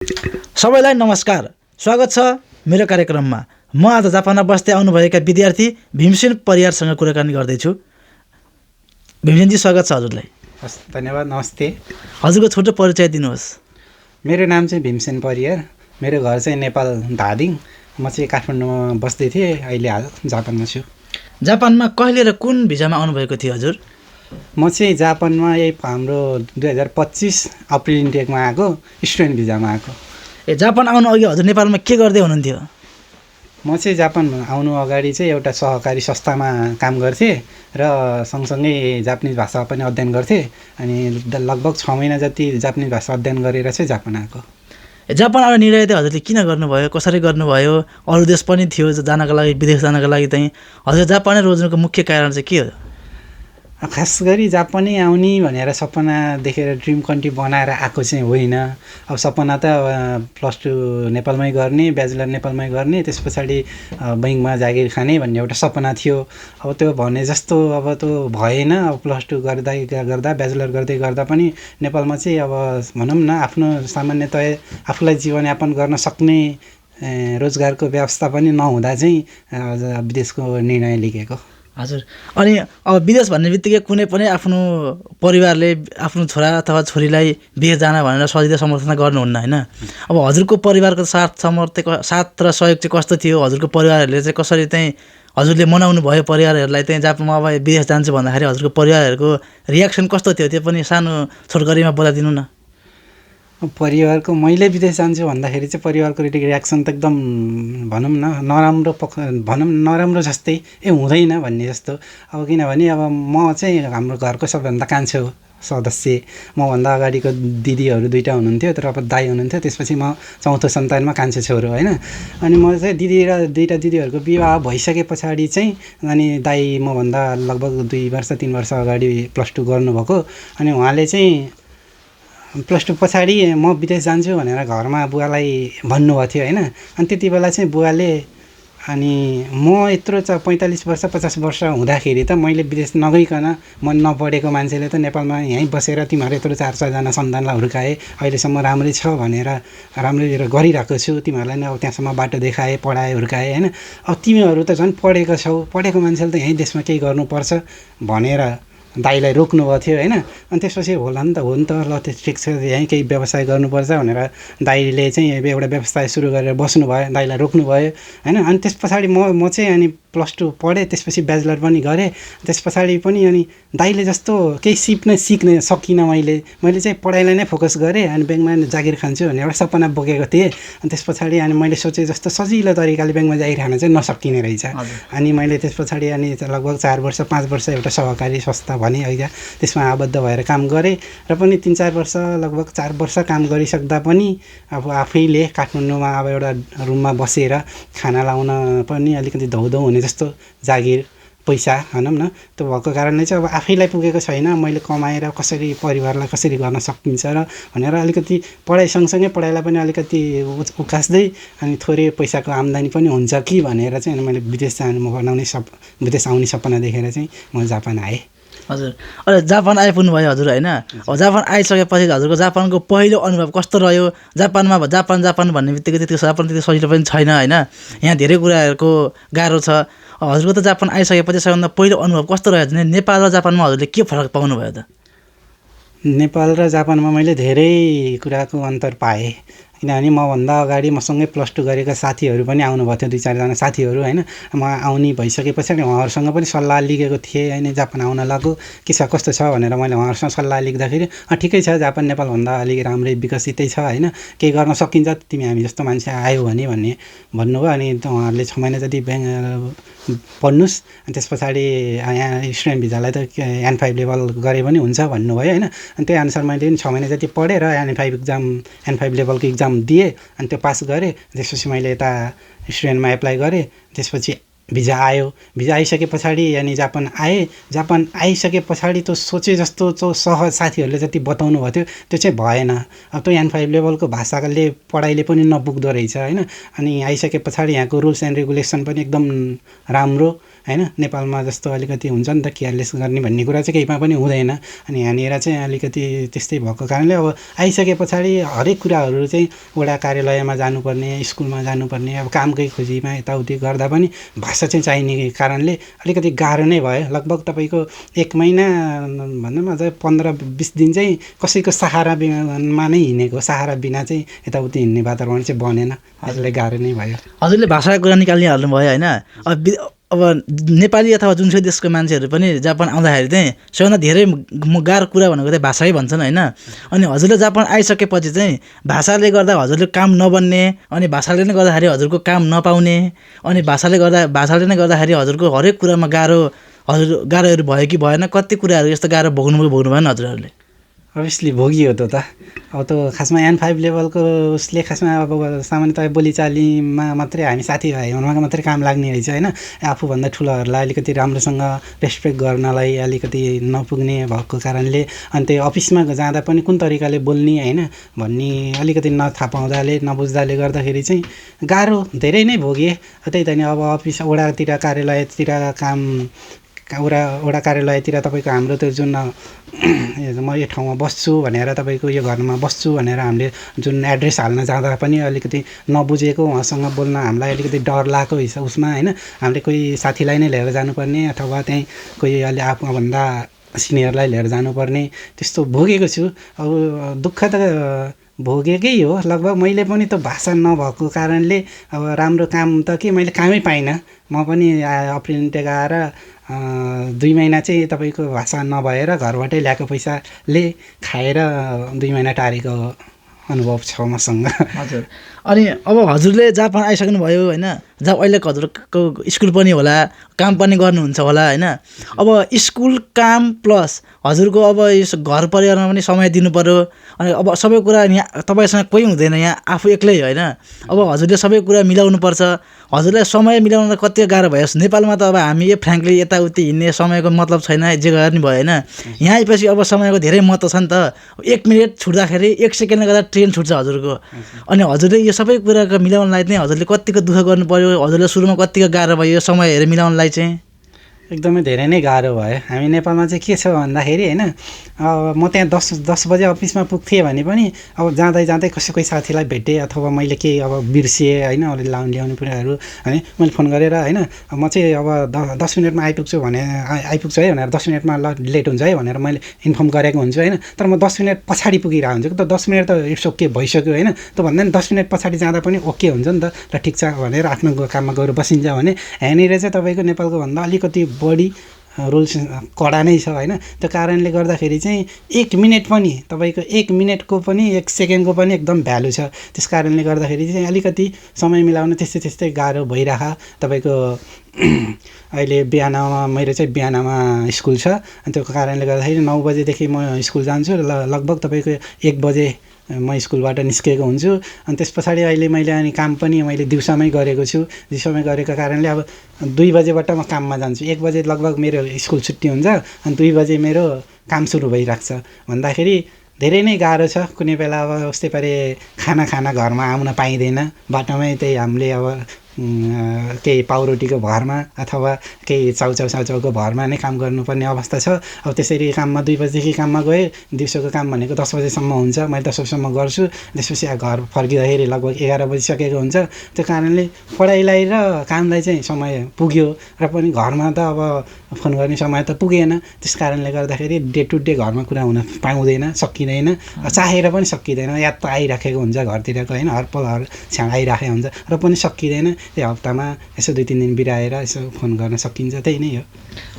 सबैलाई नमस्कार, स्वागत छ मेरो कार्यक्रममा। म आज जापानमा बस्दै आउनुभएका विद्यार्थी भीमसेन परियारसँग कुराकानी गर्दैछु। भीमसेनजी, स्वागत छ हजुरलाई। हस्, धन्यवाद। नमस्ते। हजुरको छोटो परिचय दिनुहोस्। मेरो नाम चाहिँ भीमसेन परियार। मेरो घर चाहिँ नेपाल धादिङ। म चाहिँ काठमाडौँमा बस्दै थिएँ, अहिले हाल जापानमा छु। जापानमा कहिले र कुन भिजामा आउनुभएको थियो हजुर? म चाहिँ जापानमा यही हाम्रो 2025 अप्रिल इन्टेकमा आएको, स्टुडेन्ट भिजामा आएको। जापान आउनु अघि हजुर नेपालमा के गर्दै हुनुहुन्थ्यो? म चाहिँ जापान आउनु अगाडि चाहिँ एउटा सहकारी संस्थामा काम गर्थेँ र सँगसँगै जापानिज भाषा पनि अध्ययन गर्थेँ। अनि लगभग 6 महिना जति जापानिज भाषा अध्ययन गरेर चाहिँ जापान आएको। जापान आउने निर्णय चाहिँ हजुरले किन गर्नुभयो, कसरी गर्नुभयो? अरू देश पनि थियो जानका लागि, विदेश जानका लागि चाहिँ हजुर जापानै रोज्नुको मुख्य कारण चाहिँ के हो? खास गरी जापानै आउने भनेर सपना देखेर ड्रिम कन्ट्री बनाएर आएको चाहिँ होइन। अब सपना त +2 नेपालमै गर्ने, ब्याचलर नेपालमै गर्ने, त्यस पछाडि बैङ्कमा जागिर खाने भन्ने एउटा सपना थियो। अब त्यो भने जस्तो अब त्यो भएन। अब +2 गर्दा ब्याचलर गर्दै गर्दा पनि नेपालमा चाहिँ अब भनौँ न आफ्नो सामान्यतया आफूलाई जीवनयापन गर्न सक्ने रोजगारको व्यवस्था पनि नहुँदा चाहिँ विदेशको निर्णय लिएको। हजुर, अनि अब विदेश भन्ने बित्तिकै कुनै पनि आफ्नो परिवारले आफ्नो छोरा अथवा छोरीलाई विदेश जान भनेर सजिलो समर्थन गर्नुहुन्न होइन। अब हजुरको परिवारको साथ र सहयोग चाहिँ कस्तो थियो? हजुरको परिवारहरूले चाहिँ कसरी चाहिँ हजुरले मनाउनु भयो परिवारहरूलाई चाहिँ जापानमा अब विदेश जान्छु भन्दाखेरि हजुरको परिवारहरूको रियाक्सन कस्तो थियो? त्यो पनि सानो छोटकरीमा बताइदिनु न। परिवारको मैले विदेश जान्छु भन्दाखेरि चाहिँ परिवारको रियाक्सन त एकदम भनौँ न नराम्रो जस्तै हुँदैन भन्ने जस्तो। अब किनभने अब म चाहिँ हाम्रो घरको सबैभन्दा कान्छो सदस्य। मभन्दा अगाडिको दिदीहरू 2टा हुनुहुन्थ्यो, तर अब दाइ हुनुहुन्थ्यो। त्यसपछि म चौथो सन्तानमा कान्छो छोरो होइन। अनि म चाहिँ दिदी र 2टा दिदीहरूको विवाह भइसके पछाडि चाहिँ अनि दाइ मभन्दा लगभग 2 वर्ष 3 वर्ष अगाडि +2 गर्नुभएको। अनि उहाँले चाहिँ +2 पछाडि म विदेश जान्छु भनेर घरमा बुवालाई भन्नुभएको थियो होइन। अनि त्यति बेला चाहिँ बुवाले अनि म यत्रो 45 वर्ष 50 वर्ष हुँदाखेरि त मैले विदेश नगइकन मन नपढेको मान्छेले त नेपालमा यहीँ बसेर तिमीहरू यत्रो 4-4जना सन्तानलाई हुर्काए, अहिलेसम्म राम्रै छ भनेर राम्रै गरिरहेको छु, तिमीहरूलाई नै अब त्यहाँसम्म बाटो देखाएँ, पढाएँ, हुर्काएँ होइन। अब तिमीहरू त झन् पढेको छौ, पढेको मान्छेले त यहीँ देशमा केही गर्नुपर्छ भनेर दाइलाई रोक्नुभएको थियो होइन। अनि त्यसपछि होला नि त, हो नि त, ल त्यो ठिक छ, यहीँ केही व्यवसाय गर्नुपर्छ भनेर दाइले चाहिँ एउटा व्यवसाय सुरु गरेर बस्नुभयो, दाइलाई रोक्नुभयो होइन। अनि त्यस पछाडि म चाहिँ अनि +2 पढेँ, त्यसपछि ब्याचलर पनि गरेँ। त्यस पछाडि पनि अनि दाइले जस्तो केही सिक्न सकिनँ मैले चाहिँ पढाइलाई नै फोकस गरेँ। अनि ब्याङ्कमा जागिर खान्छु भन्ने एउटा सपना बोकेको थिएँ। अनि त्यस पछाडि अनि मैले सोचेँ जस्तो सजिलो तरिकाले ब्याङ्कमा जागिर खान चाहिँ नसकिने रहेछ। अनि मैले त्यस पछाडि अनि लगभग 4 वर्ष 5 वर्ष एउटा सहकारी संस्था भने होइन त्यसमा आबद्ध भएर काम गरेँ। र पनि 3-4 वर्ष लगभग 4 वर्ष काम गरिसक्दा पनि अब आफैले काठमाडौँमा अब एउटा रुममा बसेर खाना लाउन पनि अलिकति धौधौ हुने जस्तो जागिर पैसा भनौँ न त्यो भएको कारणले चाहिँ अब आफैलाई पुगेको छैन। मैले कमाएर कसरी परिवारलाई कसरी गर्न सकिन्छ र भनेर अलिकति पढाइ सँगसँगै पढाइलाई पनि अलिकति उकास्दै अनि थोरै पैसाको आम्दानी पनि हुन्छ कि भनेर चाहिँ मैले विदेश आउने सपना देखेर चाहिँ म जापान आएँ। हजुर, अहिले जापान आइपुग्नु भयो हजुर होइन। अब जापान आइसकेपछि हजुरको जापानको पहिलो अनुभव कस्तो रह्यो? जापानमा जापान भन्ने बित्तिकै त्यति जापान त्यति सजिलो पनि छैन होइन। यहाँ धेरै कुराहरूको गाह्रो छ। हजुरको त जापान आइसकेपछि सबैभन्दा पहिलो अनुभव कस्तो रह्यो? नेपाल र जापानमा हजुरले के फरक पाउनुभयो त? नेपाल र जापानमा मैले धेरै कुराको अन्तर पाएँ। किनभने मभन्दा अगाडि मसँगै +2 गरेका साथीहरू पनि आउनुभएको थियो, 2-4जना साथीहरू होइन। म आउने भइसके पछाडि उहाँहरूसँग पनि सल्लाह लिएको थिएँ होइन, जापान आउन लाग्यो के छ कस्तो छ भनेर मैले उहाँहरूसँग सल्लाह लिँदाखेरि ठिकै छ, जापान नेपालभन्दा अलिक राम्रै विकसितै छ होइन, केही गर्न सकिन्छ तिमी हामी जस्तो मान्छे आयो भने भन्नुभयो। अनि उहाँहरूले 6 महिना जति पढ्नुहोस्, अनि त्यस पछाडि यहाँ स्टुडेन्ट भिजालाई त N5 लेभल गरे पनि हुन्छ भन्नुभयो होइन। अनि त्यही अनुसार मैले पनि 6 महिना जति पढेँ र N5 लेभलको इक्जाम दिएँ। अनि त्यो पास गरेँ। त्यसपछि मैले यता स्टुडेन्टमा एप्लाई गरेँ। त्यसपछि भिजा आयो, भिजा आइसके पछाडि अनि जापान आएँ। जापान आइसके पछाडि त्यो सोचे जस्तो सहज साथीहरूले जति बताउनु भएको थियो त्यो चाहिँ भएन। अब त्यो N5 लेभलको भाषाले पढाइले पनि नपुग्दो रहेछ होइन। अनि आइसके पछाडि यहाँको रुल्स एन्ड रेगुलेसन पनि एकदम राम्रो होइन। नेपालमा जस्तो अलिकति हुन्छ नि त केयरलेस गर्ने भन्ने कुरा चाहिँ केहीमा पनि हुँदैन। अनि यहाँनिर चाहिँ अलिकति त्यस्तै भएको कारणले अब आइसके पछाडि हरेक कुराहरू चाहिँ वडा कार्यालयमा जानुपर्ने, स्कुलमा जानुपर्ने, अब कामकै खोजीमा यताउति गर्दा पनि भाषा चाहिँ चाहिने कारणले अलिकति गाह्रो नै भयो। लगभग तपाईँको 1 महिना भनौँ न अझ 15-20 दिन चाहिँ कसैको सहारामा नै हिँडेको। सहारा बिना चाहिँ यताउति हिँड्ने वातावरण चाहिँ बनेन। त्यसले गाह्रो नै भयो। हजुरले भाषाको कुरा निकालिहाल्नु भयो होइन। अब नेपाली अथवा जुनसुकै देशको मान्छेहरू पनि जापान आउँदाखेरि चाहिँ सबैभन्दा धेरै गाह्रो कुरा भनेको चाहिँ भाषै भन्छन् होइन। अनि हजुरले जापान आइसकेपछि चाहिँ भाषाले गर्दा हजुरले काम नबन्ने, अनि भाषाले नै गर्दाखेरि हजुरको काम नपाउने, अनि भाषाले नै गर्दाखेरि हजुरको हरेक कुरामा गाह्रोहरू भयो कि भएन? कति कुराहरू यस्तो गाह्रो भोग्नु भएन हजुरहरूले? अभियसली भोगियो त। अब त खासमा N5 लेभलको उसले खासमा अब सामान्यतया बोलीचालीमा मात्रै हामी साथीभाइहरूमा मात्रै काम लाग्ने रहेछ होइन। आफूभन्दा ठुलोहरूलाई अलिकति राम्रोसँग रेस्पेक्ट गर्नलाई अलिकति नपुग्ने भएको कारणले अनि त्यो अफिसमा जाँदा पनि कुन तरिकाले बोल्ने होइन भन्ने अलिकति नथाहा पाउँदाले नबुझ्दाले गर्दाखेरि चाहिँ गाह्रो धेरै नै भोगेँ। त्यही त नि अब अफिस वडातिर कार्यालयतिर वडा कार्यालयतिर तपाईँको हाम्रो त्यो जुन म यो ठाउँमा बस्छु भनेर तपाईँको यो घरमा बस्छु भनेर हामीले जुन एड्रेस हाल्न जाँदा पनि अलिकति नबुझेको उहाँसँग बोल्न हामीलाई अलिकति डर लागेको उसमा होइन। हामीले कोही साथीलाई नै लिएर जानुपर्ने अथवा त्यहीँ कोही अलि आफूभन्दा सिनियरलाई लिएर जानुपर्ने त्यस्तो भोगेको छु। अब दुःख त भोगेकै हो। लगभग मैले पनि त भाषा नभएको कारणले अब राम्रो काम त के मैले कामै पाइनँ। म पनि अप्रिल इन्टेक आएर 2 महिना चाहिँ तपाईँको भाषा नभएर घरबाटै ल्याएको पैसाले खाएर 2 महिना टारेको अनुभव छ मसँग। हजुर। अनि अब हजुरले जापान आइसक्नुभयो होइन। अहिले हजुरको स्कुल पनि होला, काम पनि गर्नुहुन्छ होला होइन। अब स्कुल काम प्लस हजुरको अब यो घर परिवारमा पनि समय दिनु पऱ्यो। अनि अब सबै कुरा यहाँ तपाईँसँग कोही हुँदैन, यहाँ आफू एक्लै होइन। अब हजुरले सबै कुरा मिलाउनुपर्छ। हजुरलाई समय मिलाउन कति गाह्रो भयो? नेपालमा त अब हामी फ्रेङ्कली यताउति हिँड्ने समयको मतलब छैन, जे गर्ने भयो होइन। यहाँ आएपछि अब समयको धेरै महत्त्व छ नि त। 1 मिनट छुट्दाखेरि 1 सेकेन्डले गर्दा ट्रेन छुट्छ हजुरको। अनि हजुरले यो सबै कुराको मिलाउनलाई चाहिँ हजुरले कतिको दुःख गर्नु पर्यो? हजुरले सुरुमा कतिको गाह्रो भयो यो समयहरू मिलाउनलाई चाहिँ? एकदमै धेरै नै गाह्रो भयो। हामी नेपालमा चाहिँ के छ भन्दाखेरि होइन, म त्यहाँ 10 बजे अफिसमा पुग्थेँ भने पनि अब जाँदै कोही साथीलाई भेटेँ अथवा मैले केही अब बिर्सिएँ होइन ल्याउने कुराहरू होइन, मैले फोन गरेर होइन म चाहिँ अब 10 मिनटमा आइपुग्छु है भनेर 10 मिनटमा लेट हुन्छ है भनेर मैले इन्फर्म गरेको हुन्छु होइन। तर म 10 मिनट पछाडि पुगिरहेको हुन्छु। त 10 मिनट त इट्स ओके भइसक्यो होइन। त भन्दा नि 10 मिनट पछाडि जाँदा पनि ओके हुन्छ नि त। ल ठिक छ भनेर आफ्नो काममा गएर बसिन्छ भने यहाँनिर चाहिँ तपाईँको नेपालको भन्दा अलिकति बढी रुल्स कडा नै छ होइन। त्यो कारणले गर्दाखेरि चाहिँ 1 मिनट पनि तपाईँको 1 मिनटको पनि 1 सेकेन्डको पनि एकदम भ्यालु छ। त्यस कारणले गर्दाखेरि चाहिँ अलिकति समय मिलाउन त्यस्तै गाह्रो भइरह। तपाईँको अहिले बिहानमा मेरो चाहिँ बिहानमा स्कुल छ। अनि त्यो कारणले गर्दाखेरि 9 बजेदेखि म स्कुल जान्छु र लगभग तपाईँको 1 बजे म स्कुलबाट निस्केको हुन्छु। अनि त्यस पछाडि अहिले मैले अनि काम पनि मैले दिउँसोमै गरेको छु। दिउँसोमै गरेको कारणले अब 2 बजेबाट म काममा जान्छु। 1 बजे लगभग मेरो स्कुल छुट्टी हुन्छ। अनि 2 बजे मेरो काम सुरु भइरहेको छ भन्दाखेरि धेरै नै गाह्रो छ। कुनै बेला अब उस्तै पारे खाना घरमा आउन पाइँदैन। बाटोमै त्यही हामीले अब केही पाउरोटीको भरमा अथवा केही चाउचाउको भरमा नै काम गर्नुपर्ने अवस्था छ। अब त्यसरी काममा 2 बजेदेखि काममा गएँ। दिउँसोको काम भनेको 10 बजेसम्म हुन्छ। मैले 10 बजेसम्म गर्छु। त्यसपछि घर फर्किँदाखेरि लगभग 11 बजिसकेको हुन्छ। त्यो कारणले पढाइलाई र कामलाई चाहिँ समय पुग्यो र पनि घरमा त अब फोन गर्ने समय त पुगेन। त्यस कारणले गर्दाखेरि डे टु डे घरमा कुरा हुन पाउँदैन, सकिँदैन। चाहेर पनि सकिँदैन। याद त आइराखेको हुन्छ घरतिरको होइन, हर पल हर क्षण आइराखेको हुन्छ र पनि सकिँदैन। त्यही हप्तामा यसो 2-3 दिन बिराएर यसो फोन गर्न सकिन्छ। त्यही नै हो।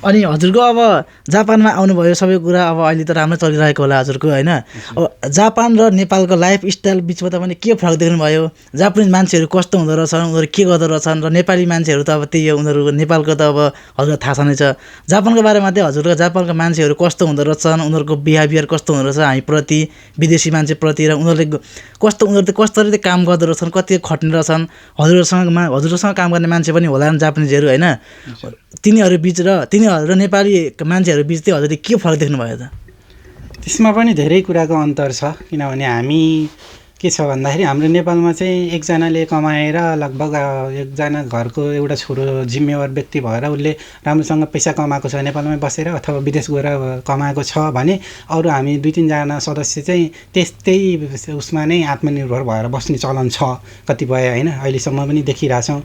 अनि हजुरको अब जापानमा आउनुभयो, सबै कुरा अब अहिले त राम्रो चलिरहेको होला हजुरको होइन। अब जापान र नेपालको लाइफस्टाइल बिचमा तपाईँले के फरक देख्नुभयो? जापानिज मान्छेहरू कस्तो हुँदो रहेछन्, उनीहरू के गर्दो रहेछन्, र नेपाली मान्छेहरू त अब त्यही हो, उनीहरू नेपालको त अब हजुरलाई थाहा छँदैछ। जापानको बारेमा चाहिँ हजुरको जापानको मान्छेहरू कस्तो हुँदो रहेछन्, उनीहरूको बिहेभियर कस्तो हुँदो रहेछ हामीप्रति, विदेशी मान्छेप्रति, र उनीहरू कसरी काम गर्दो रहेछन्, कति खट्ने रहेछन्, हजुरहरूसँग हजुरसँग काम गर्ने मान्छे पनि होला जापानिजहरू होइन तिनीहरू बिच र तिनीहरू र नेपाली मान्छेहरू बिच चाहिँ हजुरले के फरक देख्नुभयो त त्यसमा पनि धेरै कुराको अन्तर छ किनभने हामी के छ भन्दाखेरि हाम्रो नेपालमा चाहिँ एकजनाले कमाएर लगभग एकजना घरको एउटा छोरो जिम्मेवार व्यक्ति भएर उसले राम्रोसँग पैसा कमाएको छ नेपालमै बसेर अथवा विदेश गएर कमाएको छ भने अरू हामी 2-3 जना सदस्य चाहिँ त्यही उसमा नै आत्मनिर्भर भएर बस्ने चलन छ कतिपय होइन अहिलेसम्म पनि देखिरहेछौँ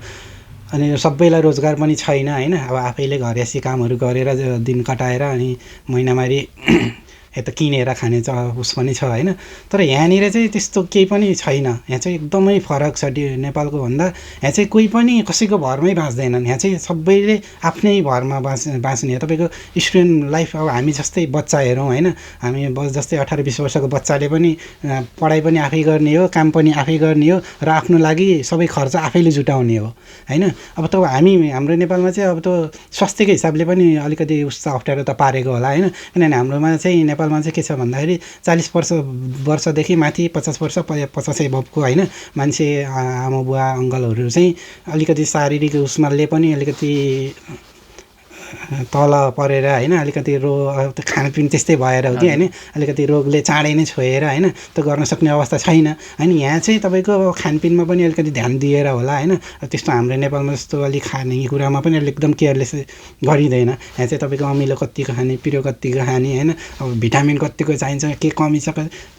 अनि सबैलाई रोजगार पनि छैन होइन अब आफैले घरेसी कामहरू गरेर दिन कटाएर अनि महिनामारी यता किनेर खाने उस पनि छ होइन तर यहाँनिर चाहिँ त्यस्तो केही पनि छैन यहाँ चाहिँ एकदमै फरक छ नेपालको भन्दा यहाँ चाहिँ कोही पनि कसैको भरमै बाँच्दैनन् यहाँ चाहिँ सबैले आफ्नै भरमा बाँच्ने तपाईँको स्टुडेन्ट लाइफ अब हामी जस्तै बच्चा हेरौँ होइन हामी जस्तै 18-20 वर्षको बच्चाले पनि पढाइ पनि आफै गर्ने हो काम पनि आफै गर्ने हो र आफ्नो लागि सबै खर्च आफैले जुटाउने हो होइन अब त हाम्रो नेपालमा चाहिँ अब त स्वास्थ्यको हिसाबले पनि अलिकति उस्तो अप्ठ्यारो त पारेको होला होइन किनभने हाम्रोमा चाहिँ नेपालमा चाहिँ के छ भन्दाखेरि 40 वर्षदेखि माथि 50 वर्ष 50 एबभको होइन मान्छे आमा बुवा अङ्कलहरू चाहिँ अलिकति शारीरिक उसमाले पनि अलिकति तल परेर होइन अलिकति खानपिन त्यस्तै भएर हो कि होइन अलिकति रोगले चाँडै नै छोएर होइन त्यो गर्न सक्ने अवस्था छैन होइन यहाँ चाहिँ तपाईँको खानपिनमा पनि अलिकति ध्यान दिएर होला होइन त्यस्तो हाम्रो नेपालमा जस्तो अलिक खाने कुरामा पनि अलिक एकदम केयरलेस गरिँदैन यहाँ चाहिँ तपाईँको अमिलो कत्तिको खाने पिरो कत्तिको खाने होइन अब भिटामिन कत्तिको चाहिन्छ के कमी छ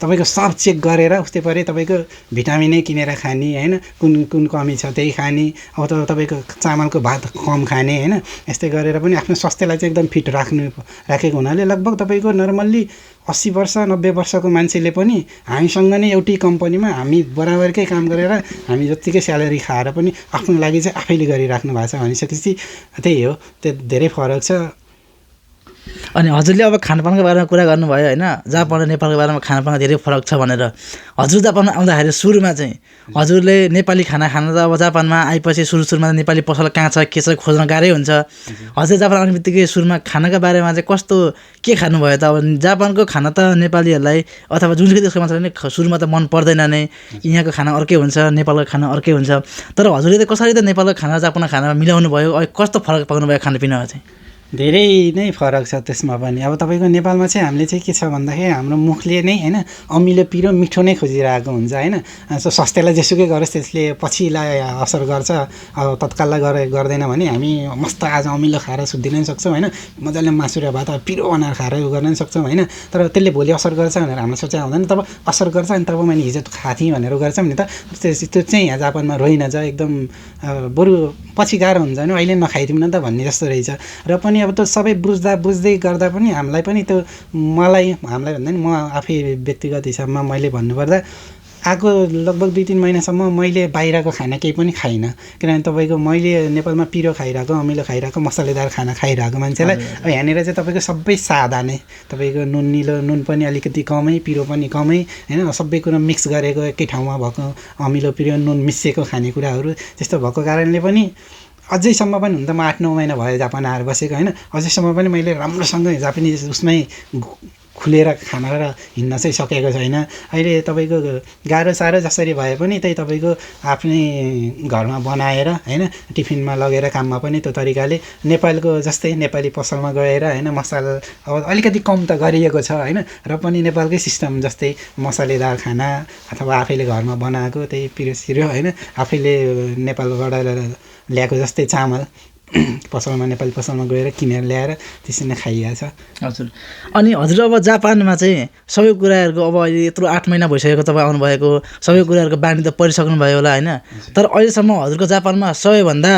तपाईँको सब चेक गरेर उस्तै परे तपाईँको भिटामिनै किनेर खाने होइन कुन कमी छ त्यही खाने अब त तपाईँको चामलको भात कम खाने होइन यस्तै गरेर पनि आफ्नो स्वास्थ्यलाई चाहिँ एकदम फिट राखेको हुनाले लगभग तपाईँको नर्मल्ली 80 वर्ष 90 वर्षको मान्छेले पनि हामीसँग नै एउटै कम्पनीमा हामी बराबरकै काम गरेर हामी जत्तिकै स्यालेरी खाएर पनि आफ्नो लागि चाहिँ आफैले गरिराख्नु भएको छ भनिसकेपछि त्यही हो त्यो धेरै फरक छ अनि हजुरले अब खानपानको बारेमा कुरा गर्नुभयो होइन जापान र नेपालको बारेमा खानपानमा धेरै फरक छ भनेर हजुर जापानमा आउँदाखेरि सुरुमा चाहिँ हजुरले नेपाली खाना खान त अब जापानमा आएपछि सुरुमा नेपाली पसल कहाँ छ के छ खोज्न गाह्रै हुन्छ हजुर जापान आउने बित्तिकै सुरुमा खानाको बारेमा चाहिँ कस्तो के खानुभयो त अब जापानको खाना त नेपालीहरूलाई अथवा जुनसुकै देशको मान्छेलाई नै सुरुमा त मन पर्दैन नै यहाँको खाना अर्कै हुन्छ नेपालको खाना अर्कै हुन्छ तर हजुरले त कसरी त नेपालको खाना जापानको खानामा मिलाउनु भयो कस्तो फरक पाउनुभयो खानापिनामा चाहिँ धेरै नै फरक छ त्यसमा पनि अब तपाईँको नेपालमा चाहिँ हामीले चाहिँ के छ भन्दाखेरि हाम्रो मुखले नै होइन अमिलो पिरो मिठो नै खोजिरहेको हुन्छ होइन स्वास्थ्यलाई जेसुकै गरोस् त्यसले पछिलाई असर गर्छ अब तत्काललाई गर्दैन भने हामी मस्त आज अमिलो खाएर सुत्दिन पनि सक्छौँ होइन मजाले मासु र भात पिरो बनाएर खाएर उयो गर्न पनि सक्छौँ होइन तर त्यसले भोलि असर गर्छ भनेर हाम्रो सोचाइ हुँदैन तब असर गर्छ अनि तब मैले हिजो खाएको थिएँ भनेर गर्छौँ नि त त्यो चाहिँ यहाँ जापानमा रहेनछ एकदम बरु पछि गाह्रो हुन्छ नि अहिले नखाइदिउँ न त भन्ने जस्तो रहेछ र पनि अब त सबै बुझ्दै गर्दा पनि हामीलाई पनि त्यो हामीलाई भन्दा नि म आफै व्यक्तिगत हिसाबमा मैले भन्नुपर्दा आएको लगभग 2-3 महिनासम्म मैले बाहिरको खाना केही पनि खाइनँ किनभने तपाईँको मैले नेपालमा पिरो खाइरहेको अमिलो खाइरहेको मसलेदार खाना खाइरहेको मान्छेलाई अब यहाँनिर चाहिँ तपाईँको सबै सादा नै तपाईँको नुन पनि अलिकति कमै पिरो पनि कमै होइन सबै कुरो मिक्स गरेको एकै ठाउँमा भएको अमिलो पिरो नुन मिसिएको खानेकुराहरू त्यस्तो भएको कारणले पनि अझैसम्म पनि हुन त म 8-9 महिना भयो जापान आएर बसेको होइन अझैसम्म पनि मैले राम्रोसँग जापानिज उसमै खुलेर खाना र हिँड्न चाहिँ सकेको छैन अहिले तपाईँको गाह्रो साह्रो जसरी भए पनि त्यही तपाईँको आफ्नै घरमा बनाएर होइन टिफिनमा लगेर काममा पनि त्यो तरिकाले नेपालको जस्तै नेपाली पसलमा गएर होइन मसाला अब अलिकति कम त गरिएको छ होइन र पनि नेपालकै सिस्टम जस्तै मसलेदार खाना अथवा आफैले घरमा बनाएको त्यही पिरो होइन आफैले नेपालबाट ल्याएको जस्तै चामल नेपाली पसलमा गएर किनेर ल्याएर त्यसरी नै खाइएको छ हजुर अनि हजुर अब जापानमा चाहिँ सबै कुराहरूको अब अहिले यत्रो 8 महिना भइसकेको तपाईँ आउनुभएको सबै कुराहरूको बानी त परिसक्नु भयो होला होइन तर अहिलेसम्म हजुरको जापानमा सबैभन्दा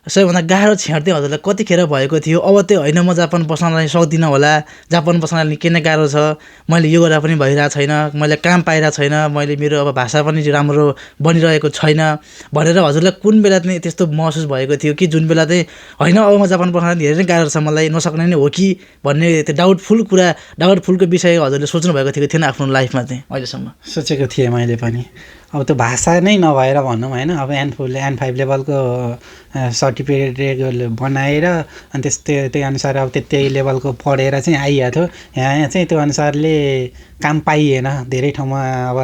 गाह्रो क्षण चाहिँ हजुरलाई कतिखेर भएको थियो अब त्यो होइन म जापान बस्नलाई सक्दिनँ होला जापान बस्नलाई के नै गाह्रो छ मैले यो गर्दा पनि भइरहेको छैन मैले काम पाइरहेको छैन मैले मेरो अब भाषा पनि राम्रो बनिरहेको छैन भनेर हजुरलाई कुन बेला चाहिँ त्यस्तो महसुस भएको थियो कि जुन बेला चाहिँ होइन अब म जापान बस्न धेरै नै गाह्रो छ मलाई नसक्ने नै हो कि भन्ने त्यो डाउटफुलको विषय हजुरले सोच्नु भएको थियो थिएन आफ्नो लाइफमा चाहिँ अहिलेसम्म सोचेको थिएँ मैले पनि अब त्यो भाषा नै नभएर भनौँ होइन, अब N5 लेभलको सर्टिफिकेट बनाएर अनि त्यही अनुसार अब त्यही लेभलको पढेर चाहिँ आइएको थियो। यहाँ चाहिँ त्यो अनुसारले काम पाइएन, धेरै ठाउँमा अब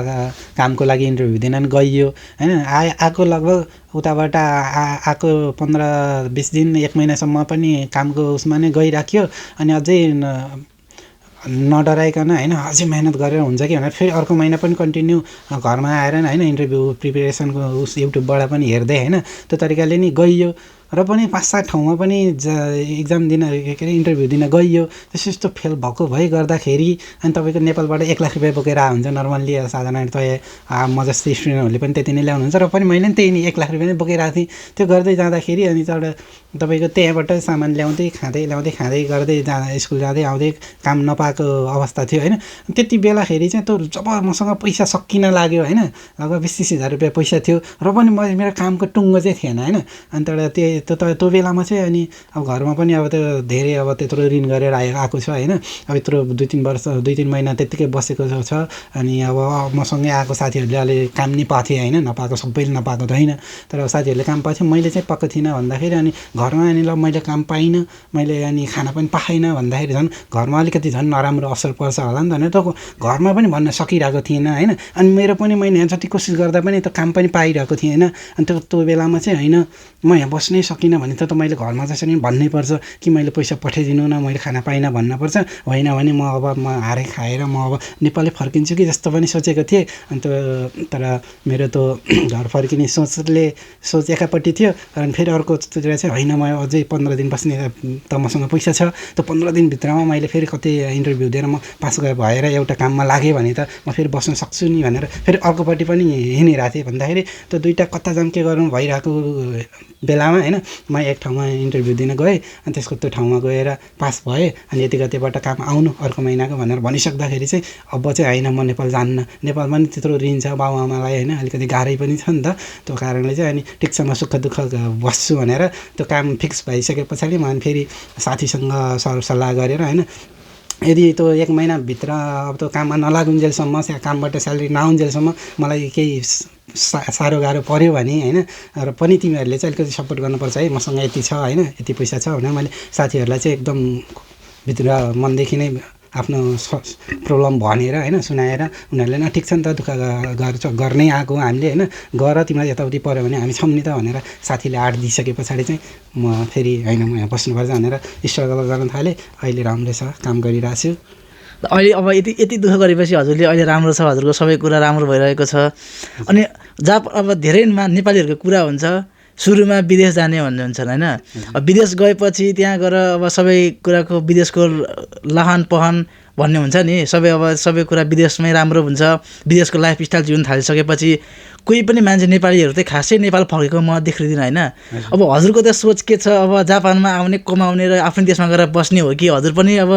कामको लागि इन्टरभ्यू दिन गइयो होइन। आएको लगभग उताबाट आएको 15-20 दिन 1 महिनासम्म पनि कामको उसमा नै गइराख्यो। अनि अझै नडराइकन होइन, अझै मेहनत गरेर हुन्छ कि भनेर फेरि अर्को महिना पनि कन्टिन्यू घरमा आएर होइन इन्टरभ्यू प्रिपेरेसनको उस युट्युबबाट पनि हेर्दै होइन त्यो तरिकाले नि गइयो। र पनि 5-7 ठाउँमा पनि इक्जाम दिन के अरे इन्टरभ्यू दिन गइयो। त्यस्तो फेल भएको भइ गर्दाखेरि अनि तपाईँको नेपालबाट 1 लाख रुपियाँ बोकेर हुन्छ नर्मल्ली साधारणतया म जस्तै स्टुडेन्टहरूले पनि त्यति नै ल्याउनुहुन्छ। र पनि मैले पनि त्यही नि 1 लाख रुपियाँ नै बोकेर आएको थिएँ। त्यो गर्दै जाँदाखेरि अनि तपाईँको त्यहाँबाट सामान ल्याउँदै खाँदै गर्दै स्कुल जाँदै आउँदै काम नपाएको अवस्था थियो होइन। त्यति बेलाखेरि चाहिँ त्यो जब मसँग पैसा सकिन लाग्यो होइन, लगभग 20-30 हजार रुपियाँ पैसा थियो र पनि मेरो कामको टुङ्गो चाहिँ थिएन होइन। अनि त्यो बेलामा चाहिँ अनि अब घरमा पनि अब त्यो धेरै अब त्यत्रो ऋण गरेर आएको छ होइन। अब यत्रो 2-3 वर्ष 2-3 महिना त्यत्तिकै बसेको छ। अनि अब मसँगै आएको साथीहरूले अलि काम नि पाएको थिएँ होइन, नपाएको सबैले नपाएको त होइन, तर अब साथीहरूले काम पाएको थियो, मैले चाहिँ पाएको थिइनँ भन्दाखेरि अनि घरमा अनि ल मैले काम पाइनँ, मैले अनि खाना पनि पाइनँ भन्दाखेरि झन् घरमा अलिकति झन् नराम्रो असर पर्छ होला नि त होइन। त घरमा पनि भन्न सकिरहेको थिएन होइन। अनि मेरो पनि मैले यहाँ जति कोसिस गर्दा पनि त काम पनि पाइरहेको थिएँ होइन। अनि त्यो बेलामा चाहिँ होइन म यहाँ बस्नै सकिनँ भने त मैले घरमा जसरी भन्नै पर्छ कि मैले पैसा पठाइदिनु न, मैले खाना पाइनँ भन्नुपर्छ। होइन भने म हारै खाएर म अब नेपालै फर्किन्छु कि जस्तो पनि सोचेको थिएँ। अनि तर मेरो त्यो घर फर्किने सोच एकापट्टि थियो। अनि फेरि अर्कोतिर चाहिँ होइन म अझै 15 दिन बस्ने त मसँग पैसा छ, त्यो 15 दिनभित्रमा मैले फेरि कतै इन्टरभ्यू दिएर म पास भएर एउटा काममा लागेँ भने त म फेरि बस्न सक्छु नि भनेर फेरि अर्कोपट्टि पनि हिँडिरहेको थिएँ। भन्दाखेरि त्यो दुईवटा कता जाम के गर्नु भइरहेको बेलामा होइन म एक ठाउँमा इन्टरभ्यू दिन गएँ। अनि त्यसको त्यो ठाउँमा गएर पास भएँ। अनि यति गतेबाट काम आउनु अर्को महिनाको भनेर भनिसक्दाखेरि चाहिँ अब चाहिँ होइन म नेपाल जान्न, नेपालमा नि त्यत्रो ऋण छ बाबुआमालाई होइन, अलिकति गाह्रै पनि छ नि त। त्यो कारणले चाहिँ अनि ठिक छ म सुख दुःख बस्छु भनेर त्यो काम फिक्स भइसके पछाडि म अनि फेरि साथीसँग सरसल्लाह गरेर होइन यदि त्यो 1 महिनाभित्र अब त्यो काममा नलागुन्जेलसम्म कामबाट स्यालेरी नआउन्जेलसम्म मलाई केही साह्रो गाह्रो पऱ्यो भने होइन र पनि तिमीहरूले चाहिँ अलिकति सपोर्ट गर्नुपर्छ है, मसँग यति छ होइन, यति पैसा छ भनेर मैले साथीहरूलाई चाहिँ एकदम भित्र मनदेखि नै आफ्नो प्रब्लम भनेर होइन सुनाएर उनीहरूले न ठिक छ नि त दुःख गर्नै आएको हामीले होइन, गर तिमीलाई यताउति पऱ्यो भने हामी छौँ नि त भनेर साथीले आँट दिइसके पछाडि चाहिँ म फेरि होइन म यहाँ बस्नुपर्छ भनेर स्ट्रगल गर्न थालेँ। अहिले राम्रै छ, काम गरिरहेको छु। अहिले अब यति दुःख गरेपछि हजुरले अहिले राम्रो छ, हजुरको सबै कुरा राम्रो भइरहेको छ। अनि जहाँ अब धेरै नेपालीहरूको कुरा हुन्छ सुरुमा विदेश जाने भन्ने हुन्छन् होइन। अब विदेश गएपछि त्यहाँ गएर अब सबै कुराको विदेशको लहान पहन भन्ने हुन्छ नि, सबै कुरा विदेशमै राम्रो हुन्छ। विदेशको लाइफस्टाइल जिउन थालिसकेपछि कोही पनि मान्छे नेपालीहरू चाहिँ खासै नेपाल फर्केको म देखिदिनँ होइन। अब हजुरको त सोच के छ, अब जापानमा आउने कमाउने र आफ्नै देशमा गएर बस्ने हो कि हजुर पनि अब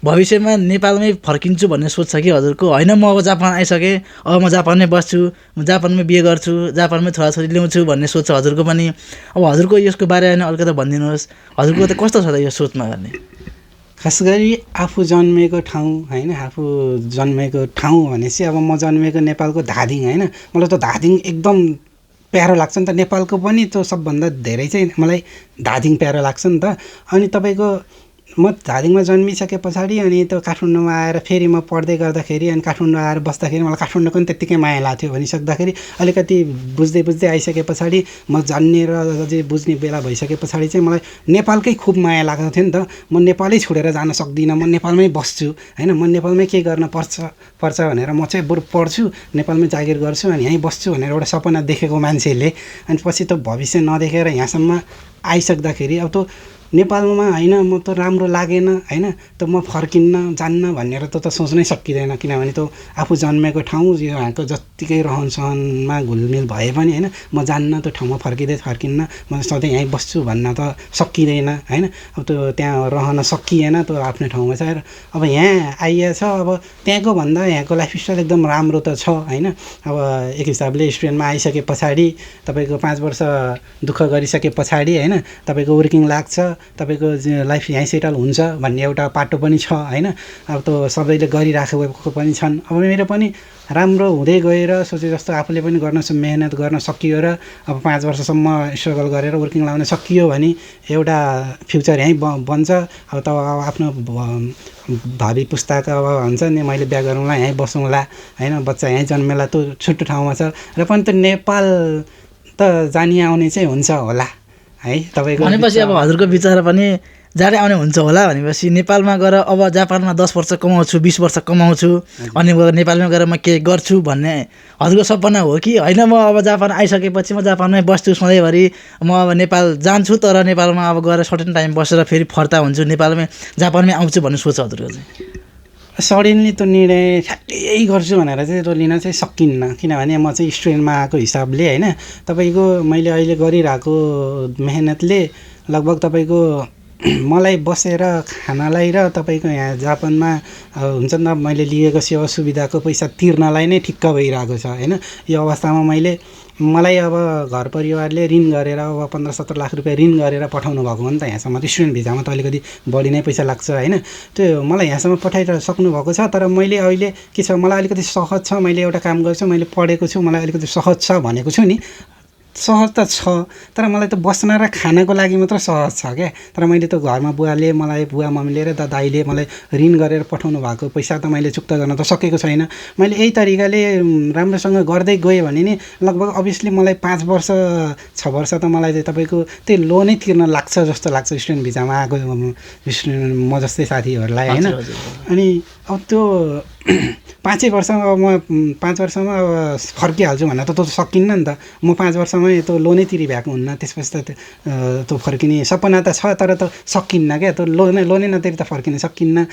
भविष्यमा नेपालमै फर्किन्छु भन्ने सोच छ कि हजुरको? होइन म अब जापान आइसकेँ, अब म जापानमै बस्छु, म जापानमै बिहे गर्छु, जापानमै छोराछोरी ल्याउँछु भन्ने सोच छ हजुरको पनि। अब हजुरको यसको बारेमा अलिकति भनिदिनुहोस्, हजुरको त कस्तो छ त यो सोचमा गर्ने? खास गरी आफू जन्मेको ठाउँ होइन, आफू जन्मेको ठाउँ भनेपछि अब म जन्मेको नेपालको धादिङ होइन, मलाई त धादिङ एकदम प्यारो लाग्छ नि त। नेपालको पनि त्यो सबभन्दा धेरै चाहिँ मलाई धादिङ प्यारो लाग्छ नि त। अनि तपाईँको म धादिङमा जन्मिसके पछाडि अनि त्यो काठमाडौँमा आएर फेरि म पढ्दै गर्दाखेरि अनि काठमाडौँ आएर बस्दाखेरि मलाई काठमाडौँको पनि त्यत्तिकै माया लाग्थ्यो भनिसक्दाखेरि अलिकति बुझ्दै आइसके पछाडि म जान्ने र अझै बुझ्ने बेला भइसके पछाडि चाहिँ मलाई नेपालकै खुब माया लागेको थियो नि त। म नेपालै छोडेर जान सक्दिनँ, म नेपालमै बस्छु होइन, म नेपालमै के गर्न पर्छ भनेर म चाहिँ बरु पढ्छु, नेपालमै जागिर गर्छु अनि यहीँ बस्छु भनेर एउटा सपना देखेको मान्छेले अनि पछि त भविष्य नदेखेर यहाँसम्म आइसक्दाखेरि अब त नेपालमा होइन म त राम्रो लागेन होइन, त म फर्किन्न जान्न भनेर त सोच्नै सकिँदैन। किनभने त आफू जन्मेको ठाउँ यहाँको जत्तिकै रहनसहनमा घुलमिल भए पनि होइन म जान्न, त्यो ठाउँमा फर्किन्न, म सधैँ यहीँ बस्छु भन्न त सकिँदैन होइन। अब त्यो त्यहाँ रहन सकिएन, त्यो आफ्नो ठाउँमा छ। अब यहाँ आइएछ, अब त्यहाँको भन्दा यहाँको लाइफस्टाइल एकदम राम्रो त छ होइन। अब एक हिसाबले स्टुडेन्टमा आइसके पछाडि तपाईँको 5 वर्ष दुःख गरिसके पछाडि होइन तपाईँको वर्किङ लाग्छ तपाईँको लाइफ यहीँ सेटल हुन्छ भन्ने एउटा पाटो पनि छ होइन। अब त सबैले गरिराखेको पनि छन्। अब मेरो पनि राम्रो हुँदै गएर सोचे जस्तो आफूले पनि मेहनत गर्न सकियो र अब 5 वर्षसम्म स्ट्रगल गरेर वर्किङ लाउन सकियो भने एउटा फ्युचर यहीँ बन्छ। अब त आफ्नो भावी पुस्ताको अब हुन्छ नि मैले बिहा गरौँला यहीँ बसौँला होइन, बच्चा यहीँ जन्मेला त छुट्टो ठाउँमा छ र पनि त नेपाल त जानी आउने चाहिँ हुन्छ होला है तपाईँको। भनेपछि अब हजुरको विचार पनि जाँदै आउने हुन्छ होला भनेपछि नेपालमा गएर अब जापानमा 10 वर्ष कमाउँछु 20 वर्ष कमाउँछु अनि नेपालमा गएर म केही गर्छु भन्ने हजुरको सपना हो कि होइन? म अब जापान आइसकेपछि म जापानमै बस्छु सधैँभरि, म अब नेपाल जान्छु तर नेपालमा अब गएर सर्टेन टाइम बसेर फेरि फर्ता हुन्छु, जापानमै आउँछु भन्ने सोच हजुरको चाहिँ? सडनली त्यो निर्णय ठ्याक्कै यही गर्छु भनेर चाहिँ त्यो लिन चाहिँ सकिन्न। किनभने म चाहिँ स्टुडेन्टमा आएको हिसाबले होइन, तपाईँको मैले अहिले गरिरहेको मेहनतले लगभग तपाईँको मलाई बसेर खानालाई र तपाईँको यहाँ जापानमा हुन्छ नि त मैले लिएको सेवा सुविधाको पैसा तिर्नलाई नै ठिक्क भइरहेको छ होइन। यो अवस्थामा मलाई अब घर परिवारले ऋण गरेर अब 15-17 लाख रुपियाँ ऋण गरेर पठाउनु भएको हो नि त यहाँसम्म। स्टुडेन्ट भिजामा त अलिकति बढी नै पैसा लाग्छ होइन। त्यो मलाई यहाँसम्म पठाइ सक्नु भएको छ। तर मैले अहिले के छ, मलाई अलिकति सहज छ, मैले एउटा काम गर्छु, मैले पढेको छु, मलाई अलिकति सहज छ भनेको छु नि। सहज त छ तर मलाई त बस्न र खानको लागि मात्र सहज छ क्या। तर मैले त घरमा बुवा मम्मीले र दाइले मलाई ऋण गरेर पठाउनु भएको पैसा त मैले चुक्ता गर्न त सकेको छैन। मैले यही तरिकाले राम्रोसँग गर्दै गएँ भने नि लगभग अभियसली मलाई 5 वर्ष 6 वर्ष त मलाई चाहिँ तपाईँको त्यो लोनै तिर्न लाग्छ जस्तो लाग्छ स्टुडेन्ट भिजामा आएको म जस्तै साथीहरूलाई होइन। अनि अब त्यो 5 वर्षमा अब म 5 वर्षमा अब फर्किहाल्छु भनेर त त्यो सकिन्न नि त। म 5 वर्षमै त्यो लोनै तिरिभएको हुन्न, त्यसपछि त त्यो फर्किने सपना त छ तर त सकिन्न क्या। त्यो लोनै नतिरी त फर्किन सकिन्न।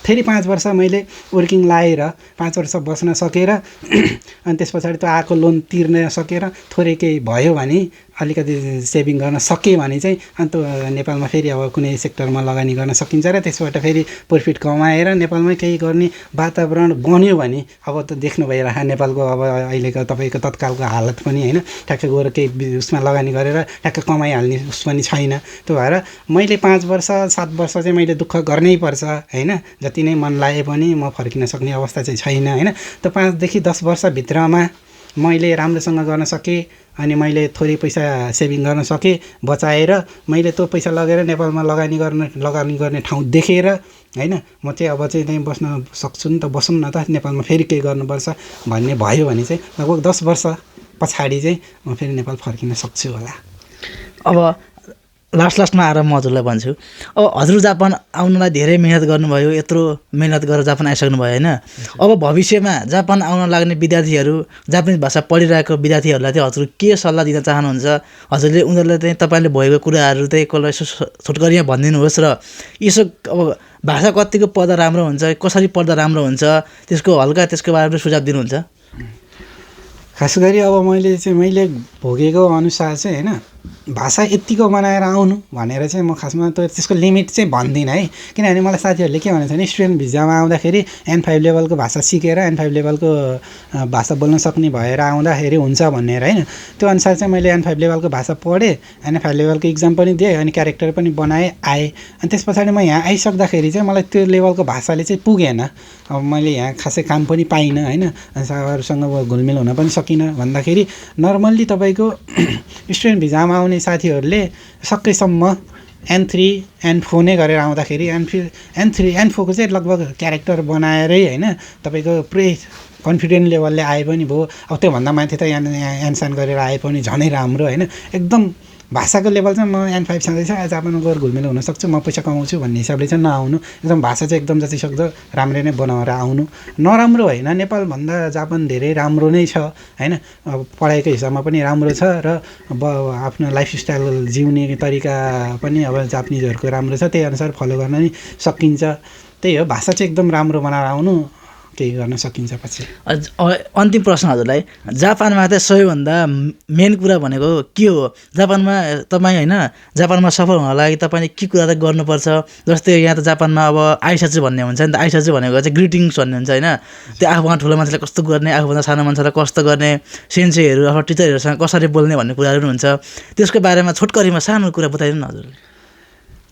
फेरि 5 वर्ष मैले वर्किङ लाएर 5 वर्ष बस्न सकेर अनि त्यस पछाडि त्यो आएको लोन तिर्न सकेर थोरै केही भयो भने अलिकति सेभिङ गर्न सकेँ भने चाहिँ अनि त्यो नेपालमा फेरि अब कुनै सेक्टरमा लगानी गर्न सकिन्छ र त्यसबाट फेरि प्रफिट कमाएर नेपालमै केही गर्ने वातावरण बन्यो भने अब त देख्नु भइरहेको नेपालको अब अहिलेको तपाईँको तत्कालको हालत पनि होइन, ठ्याक्कै गएर केही उसमा लगानी गरेर ठ्याक्कै कमाइहाल्ने उस पनि छैन। त्यो भएर मैले 5 वर्ष 7 वर्ष चाहिँ मैले दुःख गर्नै पर्छ होइन। जति नै मन लागे पनि म फर्किन सक्ने अवस्था चाहिँ छैन होइन। त 5 देखि 10 वर्षभित्रमा मैले राम्रोसँग गर्न सकेँ अनि मैले थोरै पैसा सेभिङ गर्न सकेँ बचाएर मैले त्यो पैसा लगेर नेपालमा लगानी गर्ने ठाउँ देखेर होइन म चाहिँ अब चाहिँ त्यहीँ बस्न सक्छु नि त, बसौँ न त नेपालमा फेरि केही गर्नुपर्छ भन्ने भयो भने चाहिँ लगभग 10 वर्ष पछाडि चाहिँ म फेरि नेपाल फर्किन सक्छु होला। अब लास्टमा आएर म हजुरलाई भन्छु, अब हजुर जापान आउनलाई धेरै मिहिनेत गर्नुभयो, यत्रो मिहिनेत गरेर जापान आइसक्नुभयो होइन। अब भविष्यमा जापान आउन लाग्ने विद्यार्थीहरू, जापानिज भाषा पढिरहेको विद्यार्थीहरूलाई चाहिँ हजुर के सल्लाह दिन चाहनुहुन्छ? हजुरले उनीहरूलाई चाहिँ तपाईँले भएको कुराहरू चाहिँ कसलाई यसो छोटकरीमा भनिदिनुहोस् र यसो अब भाषा कतिको पढ्दा राम्रो हुन्छ, कसरी पढ्दा राम्रो हुन्छ, त्यसको बारेमा सुझाव दिनुहुन्छ? खास गरी अब मैले भोगेको अनुसार चाहिँ होइन भाषा यत्तिको बनाएर आउनु भनेर चाहिँ म खासमा त त्यसको लिमिट चाहिँ भन्दिनँ है। किनभने मलाई साथीहरूले के भनेको छ भने स्टुडेन्ट भिजामा आउँदाखेरि N5 लेभलको भाषा सिकेर N5 लेभलको भाषा बोल्न सक्ने भएर आउँदाखेरि हुन्छ भनेर होइन। त्यो अनुसार चाहिँ मैले N5 लेभलको भाषा पढेँ, N5 लेभलको इक्जाम पनि दिएँ अनि क्यारेक्टर पनि बनाएँ आएँ। अनि त्यस पछाडि म यहाँ आइसक्दाखेरि चाहिँ मलाई त्यो लेभलको भाषाले चाहिँ पुगेन। अब मैले यहाँ खासै काम पनि पाइनँ होइन, साथीहरूसँग घुलमिल हुन पनि सकिनँ। भन्दाखेरि नर्मल्ली तपाईँको स्टुडेन्ट भिजामा आउने साथीहरूले सकेसम्म N3 N4 नै गरेर आउँदाखेरि N4 को चाहिँ लगभग क्यारेक्टर बनाएरै होइन तपाईँको पुरै कन्फिडेन्ट लेभलले आए पनि भयो। अब त्योभन्दा माथि त यहाँ एनसान गरेर आए पनि झनै राम्रो होइन। एकदम भाषाको लेभल चाहिँ म N5 छँदैछ जापानमा गएर घुलमिल हुन सक्छु, म पैसा कमाउँछु भन्ने हिसाबले चाहिँ नआउनु। एकदम भाषा चाहिँ एकदम जतिसक्दो राम्रै नै बनाएर आउनु। नराम्रो होइन, नेपालभन्दा जापान धेरै राम्रो नै छ होइन। अब पढाइको हिसाबमा पनि राम्रो छ र अब आफ्नो लाइफस्टाइल जिउने तरिका पनि अब जापानिजहरूको राम्रो छ, त्यही अनुसार फलो गर्न नि सकिन्छ। त्यही हो, भाषा चाहिँ एकदम राम्रो बनाएर आउनु, केही गर्न सकिन्छ पछि। अन्तिम प्रश्न हजुरलाई, जापानमा चाहिँ सबैभन्दा मेन कुरा भनेको के हो? जापानमा तपाईँ होइन जापानमा सफल हुन लागि तपाईँले के कुरा चाहिँ गर्नुपर्छ? जस्तै यहाँ त जापानमा अब आइसाचु भन्ने हुन्छ नि त, आइसाचु भनेको चाहिँ ग्रिटिङ्स भन्ने हुन्छ होइन। त्यो आफूभन्दा ठुलो मान्छेलाई कस्तो गर्ने, आफूभन्दा सानो मान्छेलाई कस्तो गर्ने, सेन्सेहरू अथवा टिचरहरूसँग कसरी बोल्ने भन्ने कुराहरू पनि हुन्छ। त्यसको बारेमा छोटकरीमा सानो कुरा बताइदिनु न हजुरले।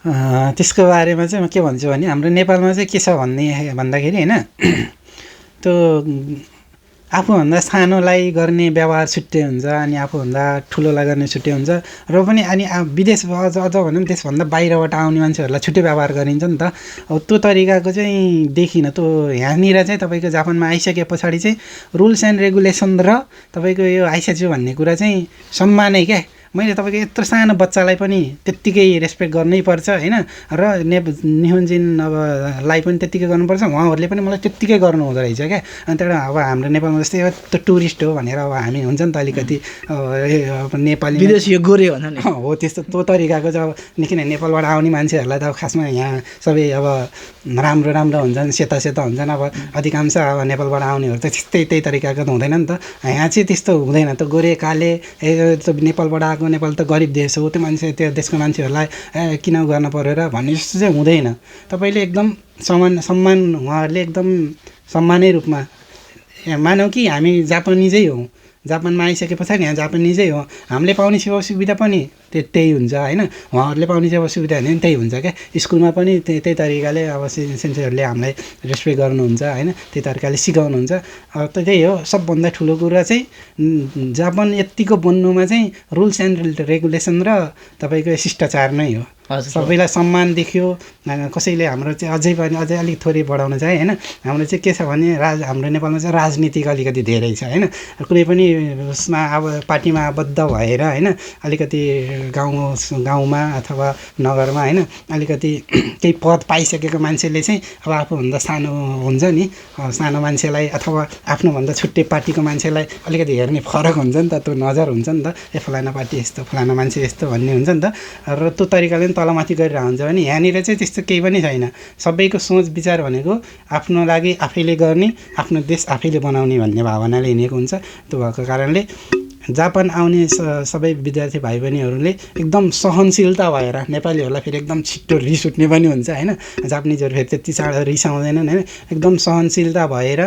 त्यसको बारेमा चाहिँ म के भन्छु भने हाम्रो नेपालमा चाहिँ के छ भन्दाखेरि होइन त्यो आफूभन्दा सानोलाई गर्ने व्यवहार छुट्टै हुन्छ अनि आफूभन्दा ठुलोलाई गर्ने छुट्टै हुन्छ र पनि अनि विदेश अझ भनौँ त्यसभन्दा बाहिरबाट आउने मान्छेहरूलाई छुट्टै व्यवहार गरिन्छ नि त। अब त्यो तरिकाको चाहिँ देखिनँ त्यो यहाँनिर चाहिँ तपाईँको जापानमा आइसके पछाडि चाहिँ रुल्स एन्ड रेगुलेसन र तपाईँको यो आइसक्यो भन्ने कुरा चाहिँ सम्मानै क्या। मैले तपाईँको यत्रो सानो बच्चालाई पनि त्यत्तिकै रेस्पेक्ट गर्नै पर्छ होइन र निहुन्जिन अब लाई पनि त्यत्तिकै गर्नुपर्छ, उहाँहरूले पनि मलाई त्यत्तिकै गर्नु हुँदो रहेछ क्या। अनि त्यहाँबाट अब हाम्रो नेपालमा जस्तै त्यो टुरिस्ट हो भनेर अब हामी हुन्छ नि त अलिकति अब नेपाली विदेशी यो गोरे भन्छ नि हो त्यस्तो त्यो तरिकाको चाहिँ अब किन नेपालबाट आउने मान्छेहरूलाई त अब खासमा यहाँ सबै अब राम्रो हुन्छन्, सेता हुन्छन्। अब अधिकांश अब नेपालबाट आउनेहरू त त्यही तरिकाको त हुँदैन नि त। यहाँ चाहिँ त्यस्तो हुँदैन। त गोरे काले नेपालबाट आएको, नेपाल त गरिब देश हो, त्यो मान्छे त्यो देशको मान्छेहरूलाई किन गर्न पऱ्यो र भन्ने जस्तो चाहिँ हुँदैन। तपाईँले एकदम सम्मान उहाँहरूले एकदम सम्मानै रूपमा मानौँ कि हामी जापानिजै हौँ, जापानमा आइसके पछाडि यहाँ जापानिजै हो, हामीले पाउने सेवा सुविधा पनि त्यही हुन्छ होइन, उहाँहरूले पाउने सेवा सुविधा पनि त्यही हुन्छ क्या। स्कुलमा पनि त्यही तरिकाले अब सेन्सेहरूले हामीलाई रेस्पेक्ट गर्नुहुन्छ होइन, त्यही तरिकाले सिकाउनुहुन्छ। त्यही हो सबभन्दा ठुलो कुरा चाहिँ जापान यत्तिको बन्नुमा चाहिँ रुल्स एन्ड रेगुलेसन र तपाईँको शिष्टाचार नै हो। सबैलाई सम्मान देखियो। कसैले हाम्रो चाहिँ अझै अलिक थोरै बढाउन चाहिँ होइन, हाम्रो चाहिँ के छ भने हाम्रो नेपालमा चाहिँ राजनीतिक अलिकति धेरै छ होइन। कुनै पनि उसमा अब पार्टीमा आबद्ध भएर होइन अलिकति गाउँमा अथवा नगरमा होइन अलिकति केही पद पाइसकेको मान्छेले चाहिँ अब आफूभन्दा सानो हुन्छ नि, सानो मान्छेलाई अथवा आफ्नोभन्दा छुट्टै पार्टीको मान्छेलाई अलिकति हेर्ने फरक हुन्छ नि त, त्यो नजर हुन्छ नि त, ए फलाना पार्टी यस्तो फलाना मान्छे यस्तो भन्ने हुन्छ नि त। र त्यो तरिकाले पनि तलमाथि गरिरहेको हुन्छ भने यहाँनिर चाहिँ त्यस्तो केही पनि छैन। सबैको सोच विचार भनेको आफ्नो लागि आफैले गर्ने, आफ्नो देश आफैले बनाउने भन्ने भावनाले हिँडेको हुन्छ। त्यो भएको कारणले जापान आउने सबै विद्यार्थी भाइ बहिनीहरूले एकदम सहनशीलता भएर, नेपालीहरूलाई फेरि एकदम छिट्टो रिस उठ्ने पनि हुन्छ होइन, जापानिजहरू फेरि त्यति चाँडो रिसाउँदैनन् होइन, एकदम सहनशीलता भएर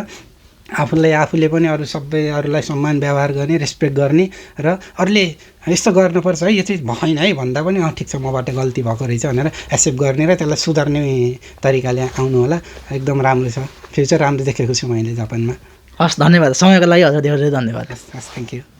आफूले पनि अरूलाई सम्मान व्यवहार गर्ने, रेस्पेक्ट गर्ने र अरूले यस्तो गर्नुपर्छ है, यो चाहिँ भएन है भन्दा पनि ठिक छ मबाट गल्ती भएको रहेछ भनेर एक्सेप्ट गर्ने र त्यसलाई सुधार्ने तरिकाले आउनु होला। एकदम राम्रो छ, फ्युचर राम्रो देखेको छु मैले जापानमा। हस्, धन्यवाद। समयको लागि हजुर धेरै धेरै धन्यवाद। हस्, थ्याङ्क यू।